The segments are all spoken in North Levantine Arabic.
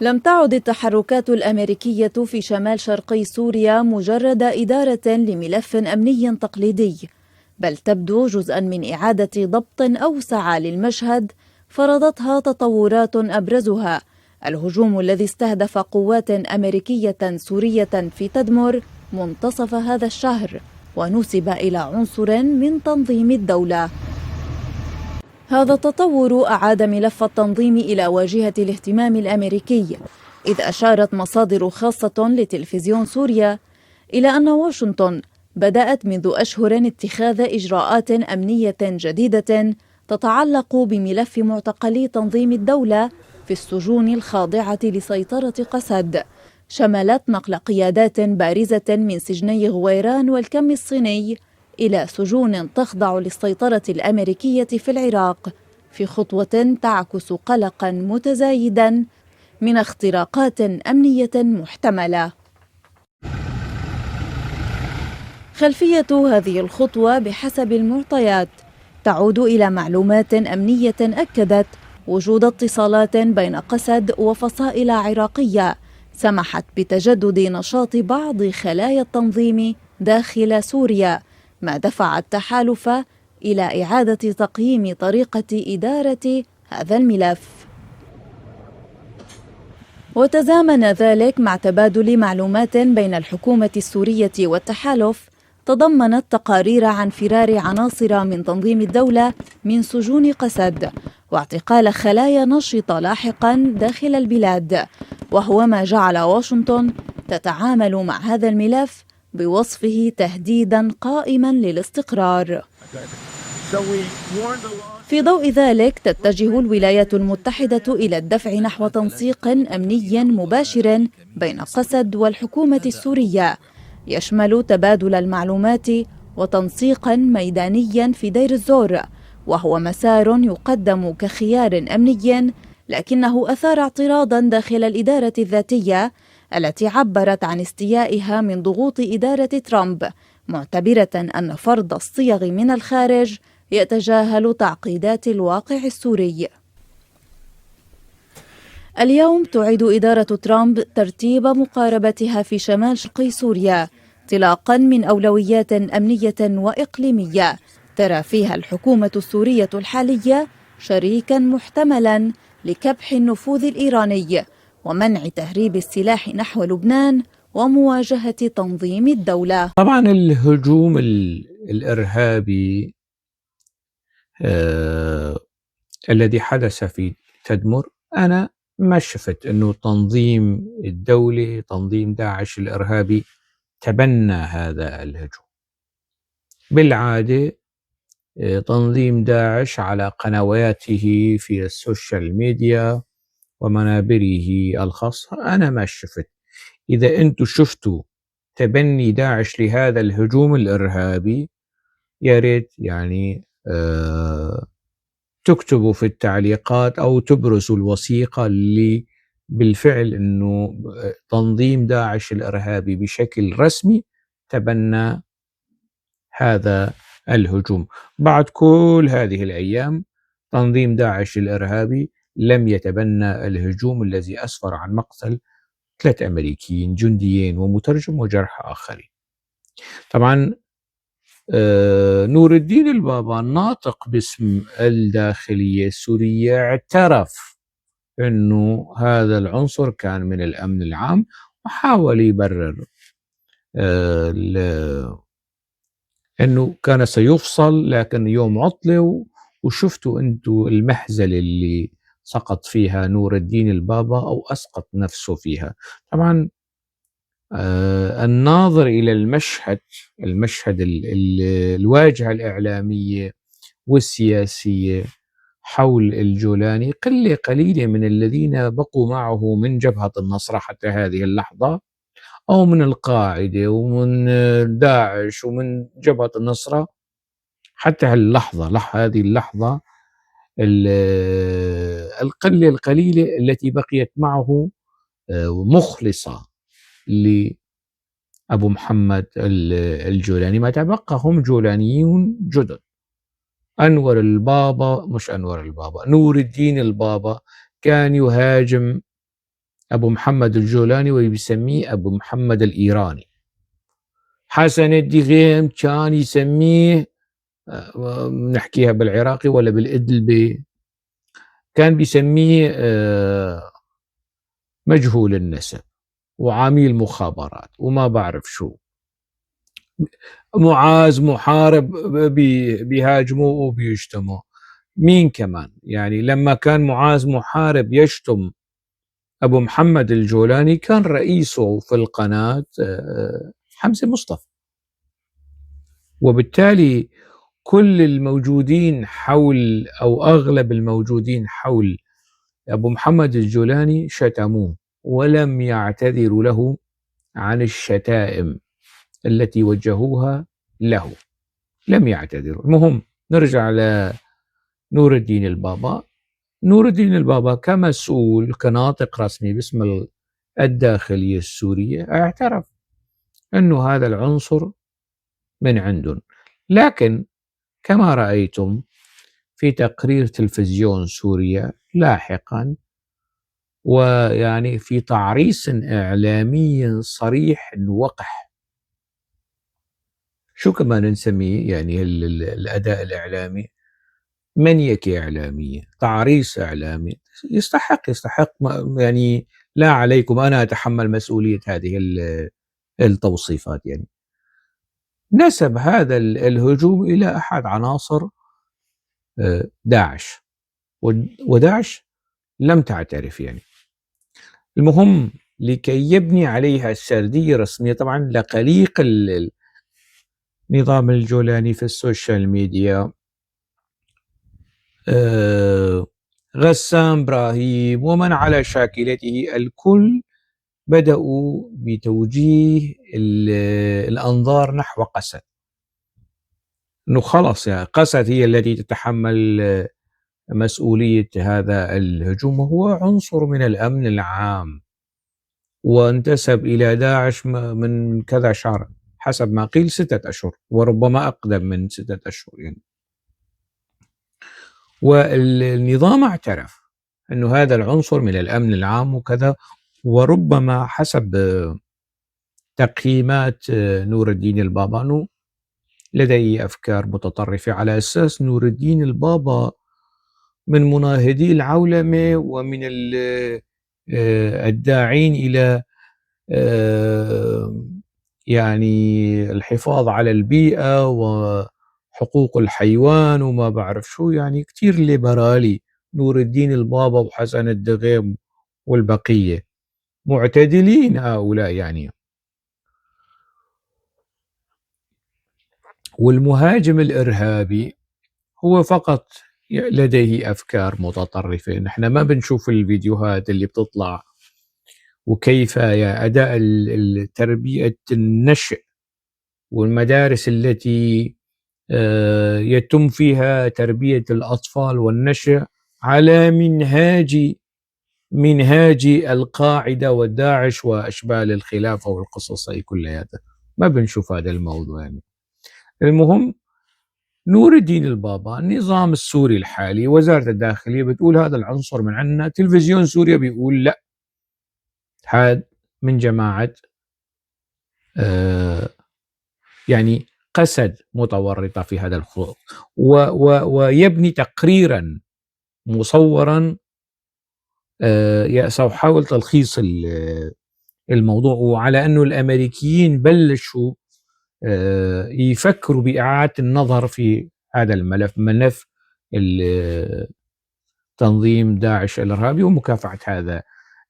لم تعد التحركات الأمريكية في شمال شرقي سوريا مجرد إدارة لملف أمني تقليدي، بل تبدو جزءا من إعادة ضبط أوسع للمشهد فرضتها تطورات أبرزها الهجوم الذي استهدف قوات أمريكية سورية في تدمر منتصف هذا الشهر ونسب إلى عنصر من تنظيم الدولة. هذا التطور أعاد ملف التنظيم إلى واجهة الاهتمام الأمريكي، إذ أشارت مصادر خاصة لتلفزيون سوريا إلى أن واشنطن بدأت منذ أشهر اتخاذ إجراءات أمنية جديدة تتعلق بملف معتقلي تنظيم الدولة في السجون الخاضعة لسيطرة قسد، شملت نقل قيادات بارزة من سجني غويران والكم الصيني إلى سجون تخضع للسيطرة الأمريكية في العراق، في خطوة تعكس قلقا متزايدا من اختراقات أمنية محتملة. خلفية هذه الخطوة بحسب المعطيات تعود إلى معلومات أمنية أكدت وجود اتصالات بين قسد وفصائل عراقية سمحت بتجدد نشاط بعض خلايا التنظيم داخل سوريا، ما دفع التحالف إلى إعادة تقييم طريقة إدارة هذا الملف. وتزامن ذلك مع تبادل معلومات بين الحكومة السورية والتحالف تضمنت تقارير عن فرار عناصر من تنظيم الدولة من سجون قسد واعتقال خلايا نشطة لاحقا داخل البلاد، وهو ما جعل واشنطن تتعامل مع هذا الملف بوصفه تهديدا قائما للاستقرار. في ضوء ذلك تتجه الولايات المتحدة إلى الدفع نحو تنسيق أمني مباشر بين قسد والحكومة السورية يشمل تبادل المعلومات وتنسيقا ميدانيا في دير الزور، وهو مسار يقدم كخيار أمني لكنه أثار اعتراضا داخل الإدارة الذاتية التي عبرت عن استيائها من ضغوط إدارة ترامب، معتبرة أن فرض الصيغ من الخارج يتجاهل تعقيدات الواقع السوري. اليوم تعيد إدارة ترامب ترتيب مقاربتها في شمال شرقي سوريا انطلاقا من أولويات أمنية وإقليمية ترى فيها الحكومة السورية الحالية شريكا محتملا لكبح النفوذ الإيراني ومنع تهريب السلاح نحو لبنان ومواجهة تنظيم الدولة. طبعا الهجوم الإرهابي الذي حدث في تدمر، أنا ما شفت أنه تنظيم الدولة، تنظيم داعش الإرهابي تبنى هذا الهجوم. بالعادة تنظيم داعش على قنواته في السوشيال ميديا ومنابره الخاصة، أنا ما شفت. إذا أنتم شفتوا تبني داعش لهذا الهجوم الإرهابي يا ريت تكتبوا في التعليقات أو تبرزوا الوثيقة اللي بالفعل أنه تنظيم داعش الإرهابي بشكل رسمي تبنى هذا الهجوم. بعد كل هذه الأيام تنظيم داعش الإرهابي لم يتبنى الهجوم الذي أسفر عن مقتل 3 أمريكيين، جنديين ومترجم وجرح آخرين. طبعا نور الدين البابا الناطق باسم الداخلية السورية اعترف أنه هذا العنصر كان من الأمن العام، وحاول يبرر أنه كان سيفصل، لكن يوم عطلة، وشفتوا أنتوا المهزلة اللي سقط فيها نور الدين البابا أو أسقط نفسه فيها. طبعا الناظر إلى المشهد الواجهة الإعلامية والسياسية حول الجولاني، قلة قليلة من الذين بقوا معه من جبهة النصرة حتى هذه اللحظة، أو من القاعدة ومن داعش ومن جبهة النصرة حتى هاللحظة، هذه اللحظة القلة القليلة التي بقيت معه مخلصة لأبو محمد الجولاني. ما تبقى هم جولانيون جدد. أنور البابا، مش أنور البابا، نور الدين البابا كان يهاجم أبو محمد الجولاني وبيسميه أبو محمد الإيراني. حسن الدغيم كان يسميه، نحكيها بالعراقي ولا بالإدلبي، كان بيسميه مجهول النسب وعميل مخابرات وما بعرف شو. معاذ محارب بيهاجموه وبيشتموه. مين كمان؟ لما كان معاذ محارب يشتم أبو محمد الجولاني كان رئيسه في القناة حمزة مصطفى، وبالتالي كل الموجودين حول أو أغلب الموجودين حول أبو محمد الجولاني شتموه ولم يعتذروا له عن الشتائم التي وجهوها له، لم يعتذروا. المهم نرجع لنور الدين البابا. نور الدين البابا كمسؤول، كناطق رسمي باسم الداخلية السورية، اعترف أنه هذا العنصر من عندهم، لكن كما رأيتم في تقرير تلفزيون سوريا لاحقا، ويعني في تعريص إعلامي صريح وقح، شو كمان نسميه الأداء الإعلامي؟ منيكة إعلامية، تعريص إعلامي، يستحق لا عليكم، أنا أتحمل مسؤولية هذه التوصيفات. نسب هذا الهجوم إلى أحد عناصر داعش، وداعش لم تعترف. المهم لكي يبني عليها السردية الرسمية، طبعا لقليق النظام الجولاني في السوشيال ميديا، غسان إبراهيم ومن على شاكلته، الكل بدأوا بتوجيه الأنظار نحو قسد، إنه خلص قسد هي التي تتحمل مسؤولية هذا الهجوم، وهو عنصر من الأمن العام وانتسب إلى داعش من كذا شهر حسب ما قيل 6 أشهر، وربما أقدم من 6 أشهر. والنظام اعترف أنه هذا العنصر من الأمن العام وكذا، وربما حسب تقييمات نور الدين البابا أنه لديه أفكار متطرفة، على أساس نور الدين البابا من مناهضي العولمة ومن الداعين إلى الحفاظ على البيئة وحقوق الحيوان وما بعرف شو، كتير ليبرالي نور الدين البابا وحسن الدغيم والبقية، معتدلين هؤلاء. والمهاجم الإرهابي هو فقط لديه أفكار متطرفة. نحن ما بنشوف الفيديوهات اللي بتطلع وكيف يا أداء تربية النشء والمدارس التي يتم فيها تربية الأطفال والنشء على منهاج القاعدة والداعش وأشبال الخلافة والقصص هي كلها، ما بنشوف هذا الموضوع. المهم نور الدين البابا، النظام السوري الحالي، وزارة الداخلية بتقول هذا العنصر من عندنا، تلفزيون سوريا بيقول لا، هذا من جماعة قسد متورطة في هذا الخروج، ويبني تقريرا مصورا. سأحاول تلخيص الموضوع، وعلى أنه الأمريكيين بلشوا يفكروا بإعادة النظر في هذا الملف، ملف تنظيم داعش الإرهابي ومكافحة هذا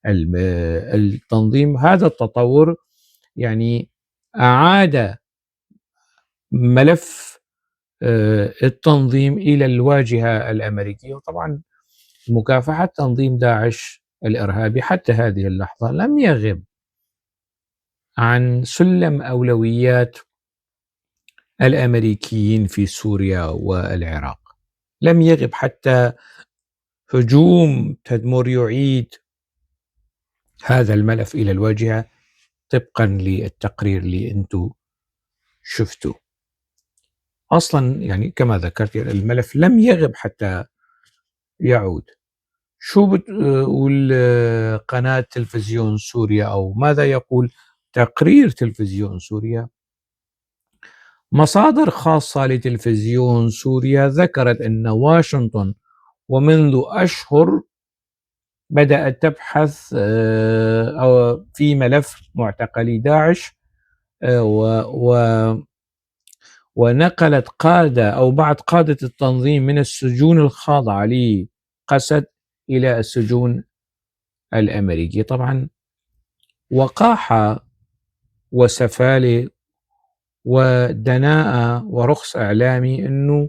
التنظيم. هذا التطور أعاد ملف التنظيم إلى الواجهة الأمريكية. وطبعا مكافحة تنظيم داعش الإرهابي حتى هذه اللحظة لم يغب عن سلم أولويات الأمريكيين في سوريا والعراق، لم يغب حتى هجوم تدمر يعيد هذا الملف إلى الواجهة طبقا للتقرير اللي أنتم شفتوه. أصلا كما ذكرت الملف لم يغب حتى يعود. شو بتقول قناة تلفزيون سوريا أو ماذا يقول تقرير تلفزيون سوريا؟ مصادر خاصة لتلفزيون سوريا ذكرت أن واشنطن ومنذ أشهر بدأت تبحث في ملف معتقلي داعش، ونقلت قادة أو بعض قادة التنظيم من السجون الخاضعة لقسد إلى السجون الأمريكية. طبعا وقاحة وسفالة ودناءة ورخص إعلامي أنه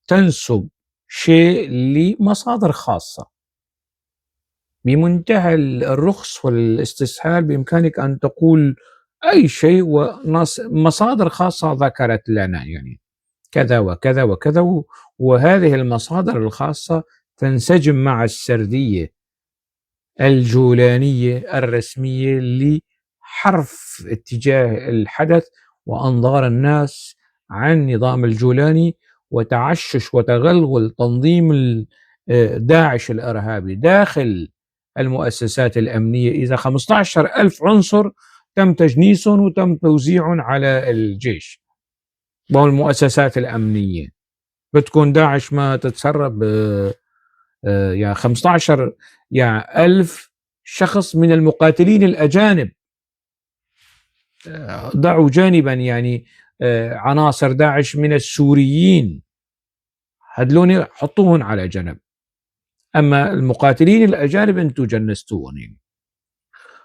تنسب شيء لمصادر خاصة بمنتهى الرخص والاستسهال. بإمكانك أن تقول أي شيء ومصادر خاصة ذكرت لنا كذا وكذا وكذا، وهذه المصادر الخاصة تنسجم مع السردية الجولانية الرسمية لحرف اتجاه الحدث وأنظار الناس عن نظام الجولاني وتعشش وتغلغل تنظيم داعش الإرهابي داخل المؤسسات الأمنية. إذا 15,000 عنصر تم تجنيسهم وتم توزيعهم على الجيش والمؤسسات الأمنية، بتكون داعش ما تتسرب، يا خمستاشر يا ألف شخص من المقاتلين الأجانب. ضعوا جانبا عناصر داعش من السوريين، هدلوني حطوهم على جنب، أما المقاتلين الأجانب أنتم جنستوهم.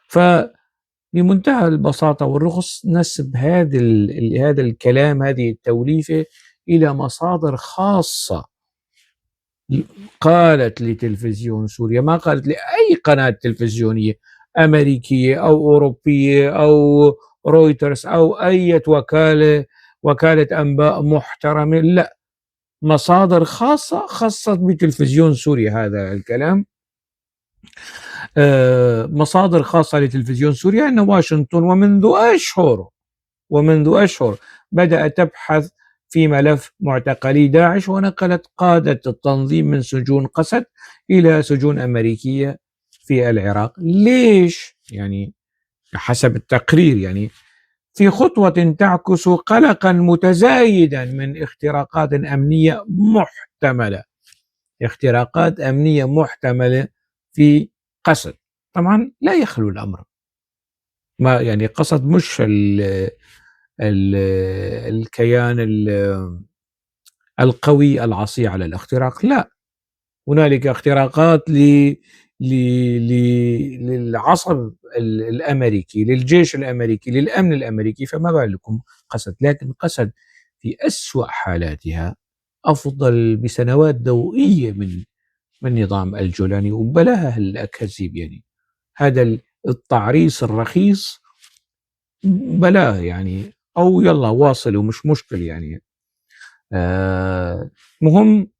فبمنتهى البساطة والرخص نسب هذا الكلام، هذه التوليفة إلى مصادر خاصة قالت لتلفزيون سوريا، ما قالت لأي قناة تلفزيونية أمريكية أو أوروبية أو رويترز أو أي وكالة أنباء محترمة، لا، مصادر خاصة خصت بتلفزيون سوريا هذا الكلام. مصادر خاصة لتلفزيون سوريا أن واشنطن ومنذ أشهر بدأت تبحث في ملف معتقلي داعش، ونقلت قادة التنظيم من سجون قسد إلى سجون أمريكية في العراق. ليش؟ حسب التقرير في خطوة تعكس قلقا متزايدا من اختراقات أمنية محتملة، اختراقات أمنية محتملة في قسد. طبعا لا يخلو الأمر، ما قسد مش الكيان القوي العصي على الاختراق، لا، هنالك اختراقات للعصب الأمريكي، للجيش الأمريكي، للأمن الأمريكي، فما بالكم قسد. لكن قسد في أسوأ حالاتها أفضل بسنوات ضوئية من نظام الجولاني، وبلاها الأكاذيب، هذا التعريص الرخيص بلاه، أو يلا واصل ومش مشكل. مهم،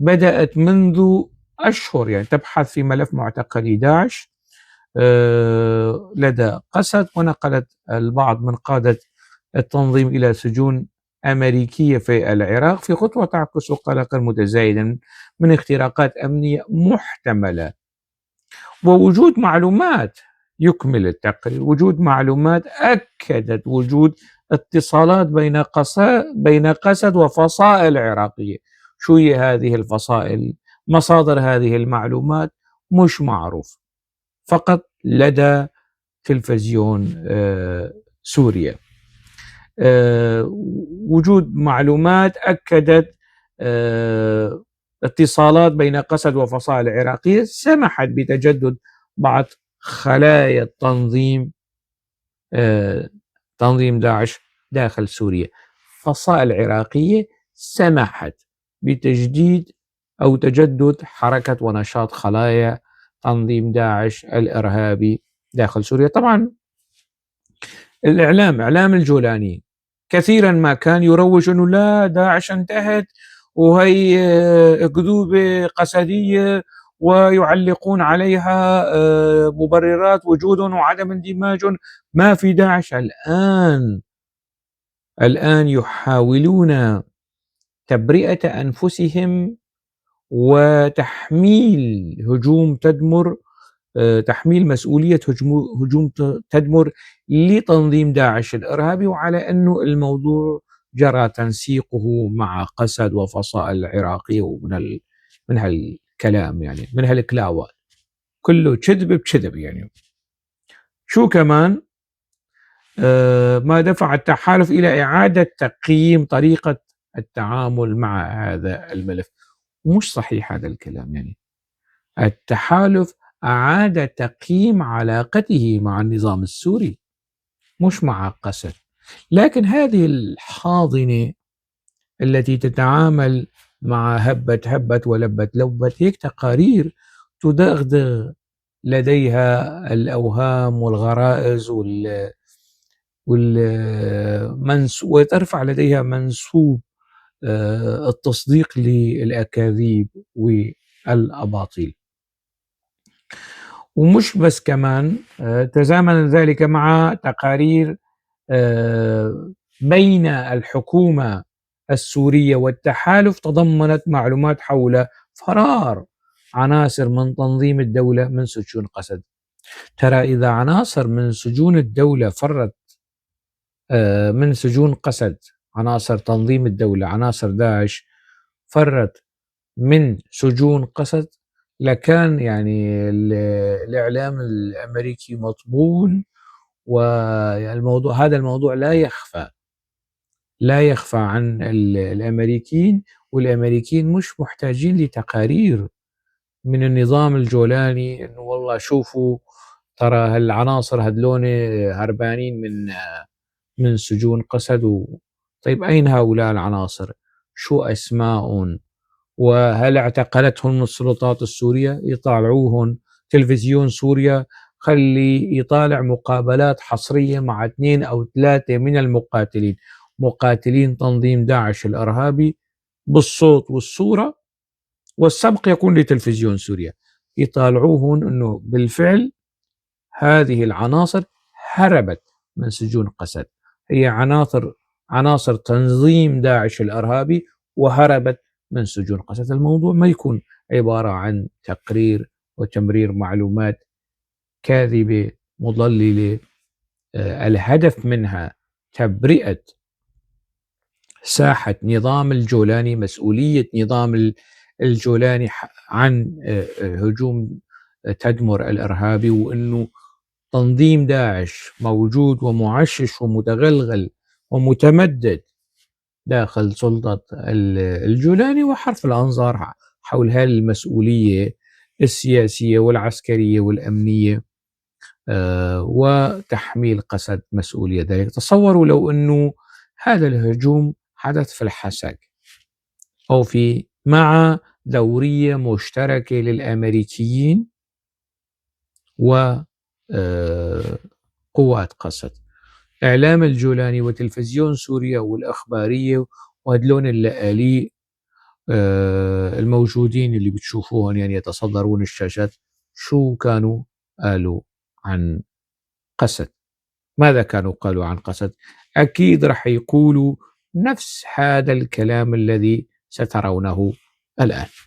بدأت منذ أشهر تبحث في ملف معتقلي داعش لدى قسد، ونقلت البعض من قادة التنظيم إلى سجون أمريكية في العراق في خطوة تعكس قلقا متزايدا من اختراقات أمنية محتملة ووجود معلومات. يكمل التقرير وجود معلومات أكدت وجود اتصالات بين قسد وفصائل عراقية. شو هي هذه الفصائل؟ مصادر هذه المعلومات مش معروف، فقط لدى تلفزيون سوريا. وجود معلومات أكدت اتصالات بين قسد وفصائل عراقية سمحت بتجدد بعض خلايا تنظيم داعش داخل سوريا. فصائل عراقية سمحت بتجديد أو تجدد حركة ونشاط خلايا تنظيم داعش الإرهابي داخل سوريا. طبعا إعلام الجولاني كثيرا ما كان يروج أنه لا، داعش انتهت وهي أكذوبة قسدية، ويعلقون عليها مبررات وجودهم وعدم اندماجهم، ما في داعش. الآن يحاولون تبرئة أنفسهم وتحميل هجوم تدمر، تحميل مسؤولية هجوم تدمر لتنظيم داعش الإرهابي، وعلى أنه الموضوع جرى تنسيقه مع قسد وفصائل العراقية ومن من هالكلام، يعني من هالكلاوات، كله كذب بكذب. يعني شو كمان ما دفع التحالف إلى إعادة تقييم طريقة التعامل مع هذا الملف. مش صحيح هذا الكلام، يعني التحالف أعاد تقييم علاقته مع النظام السوري مش مع قسد، لكن هذه الحاضنة التي تتعامل مع هبت هبت ولبت لبت هيك تقارير تدغدغ لديها الأوهام والغرائز وترفع لديها منسوب التصديق للأكاذيب والأباطيل. ومش بس كمان تزامن ذلك مع تقارير بين الحكومة السورية والتحالف تضمنت معلومات حول فرار عناصر من تنظيم الدولة من سجون قسد. ترى إذا عناصر من سجون الدولة فرت من سجون قسد، عناصر تنظيم الدولة، عناصر داعش فرت من سجون قسد، لكان يعني الإعلام الأمريكي مطبول، والموضوع هذا الموضوع لا يخفى عن الأمريكيين، والأمريكيين مش محتاجين لتقارير من النظام الجولاني إنه والله شوفوا ترى هالعناصر هدلون هربانين من سجون قسد. طيب أين هؤلاء العناصر؟ شو أسماءهم؟ وهل اعتقلتهم السلطات السورية؟ يطالعوهم تلفزيون سوريا، خلي يطالع مقابلات حصرية مع 2 أو 3 من المقاتلين، مقاتلين تنظيم داعش الإرهابي بالصوت والصورة، والسبق يكون لتلفزيون سوريا. يطالعوهم أنه بالفعل هذه العناصر هربت من سجون قسد، هي عناصر تنظيم داعش الإرهابي وهربت من سجون قسد. الموضوع ما يكون عبارة عن تقرير وتمرير معلومات كاذبة مضللة، الهدف منها تبرئة ساحة نظام الجولاني، مسؤولية نظام الجولاني عن هجوم تدمر الإرهابي، وأنه تنظيم داعش موجود ومعشش ومتغلغل ومتمدد داخل سلطة الجولاني، وحرف الأنظار حول هالمسؤولية السياسية والعسكرية والأمنية، وتحميل قسد مسؤولية ذلك. تصوروا لو أنه هذا الهجوم حدث في الحسك أو مع دورية مشتركة للأمريكيين و قوات قسد، إعلام الجولاني وتلفزيون سوريا والأخبارية وهدلون اللآلي الموجودين اللي بتشوفوهم يعني يتصدرون الشاشات، شو كانوا قالوا عن قسد؟ ماذا كانوا قالوا عن قسد؟ أكيد رح يقولوا نفس هذا الكلام الذي سترونه الآن.